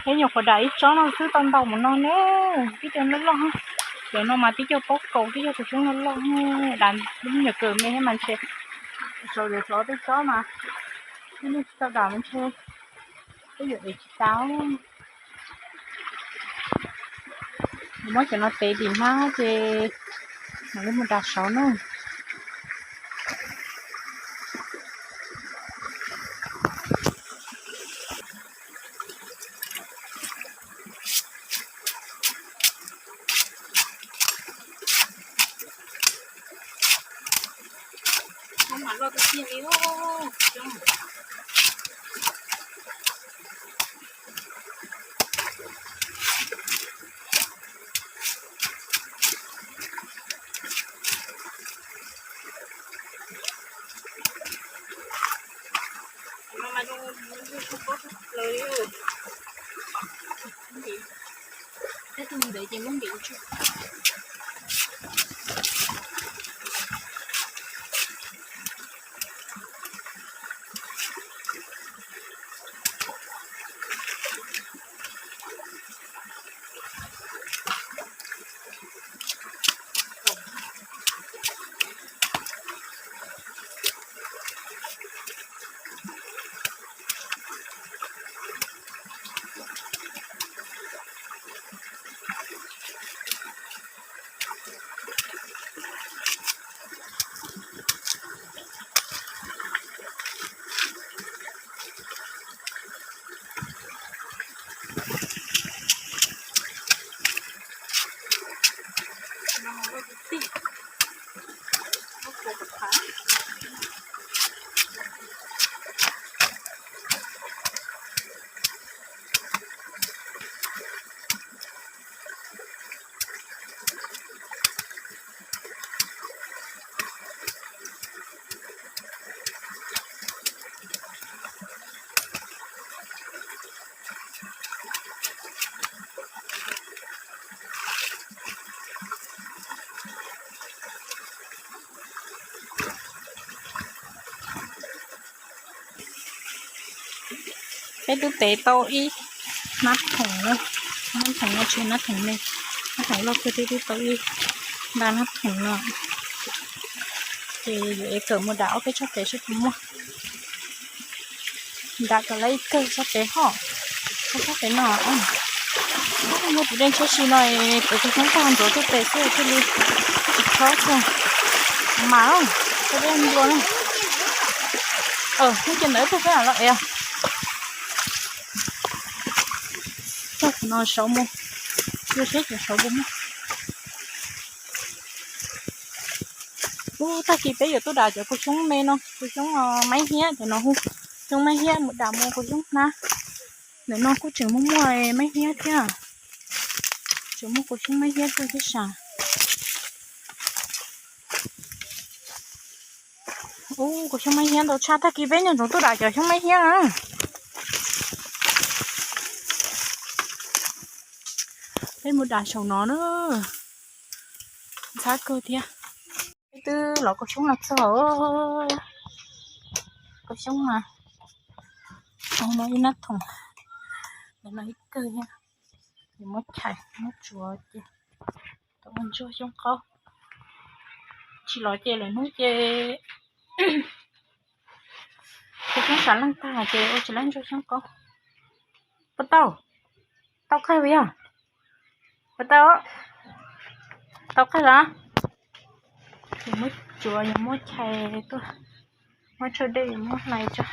Ib nyuag qhuav dam ib tsob no xwb tau ntau mus no ne, tib co loj loj. Cov no mas tib co pob kaus, tib co kuv xyoob loj loj. Dam lub me nyuam kawm me thiab mas ntshe sawv daws xyov tej tsob mas nej tsis tau dam mas ntshe peb yuav ev tsis tau. Muab cov no tev tim hnab ces mam li mus dam saud na. Peb twb tev tau ib hnab thoom na, hnab thoom no tsis nab thoom ne, hnab thoom loj kawg, twb twb tau ib nta hnab thoom no. Ces yuav ev kawm mus dam ob peb tsob pem seb puas muaj. Dam kom lawv ib kawg tsob pem hos, tsob pem no. Muab tus dej ntshiab si no, pem tus xyoob tag ntxuav tuaj pem xwb thiaj li tsis chob tag. Mas tsob dej nplua na. Hnub cia ntawd ib tug xwb los es. Coj no saud mus, ua siab cov saud puas muaj. Ub, tag kis peb yuav tuaj dam cov kua xyoob me no, kua xyoob maib hiab cov no hu, xyoob maib hiab mus dam mus kua xyoob hnab. Ntawm no kuj tseem muaj muaj maib hiab thiab, tseem muaj kua xyoob maib hiab tuaj thiab sas. Ub, kua xyoob maib hiab ntau tshaj, tag kis peb nco ntsoov tuaj dam cov xyoob maib hiab na. Peb mus dam saum no na, ntxhab kawg thiab. Peb twb lov kua xyoob no txog, kua xyoob no, no ib nab thoom, no ib kawg thiab. Ces muab chais muab tsuav ces tau ua ntsuag xyoob qaub. Tsis lov ces lwm hnub ces kua xyoob sam leej tag ces ua tsis lab ntsuag xyoob qaub. Puas tau? Tau qag puas yog? Puas tau? Tau qag los? Ces muab tsuav yog muab chais tuaj, muab tsau dej muab hlais tso.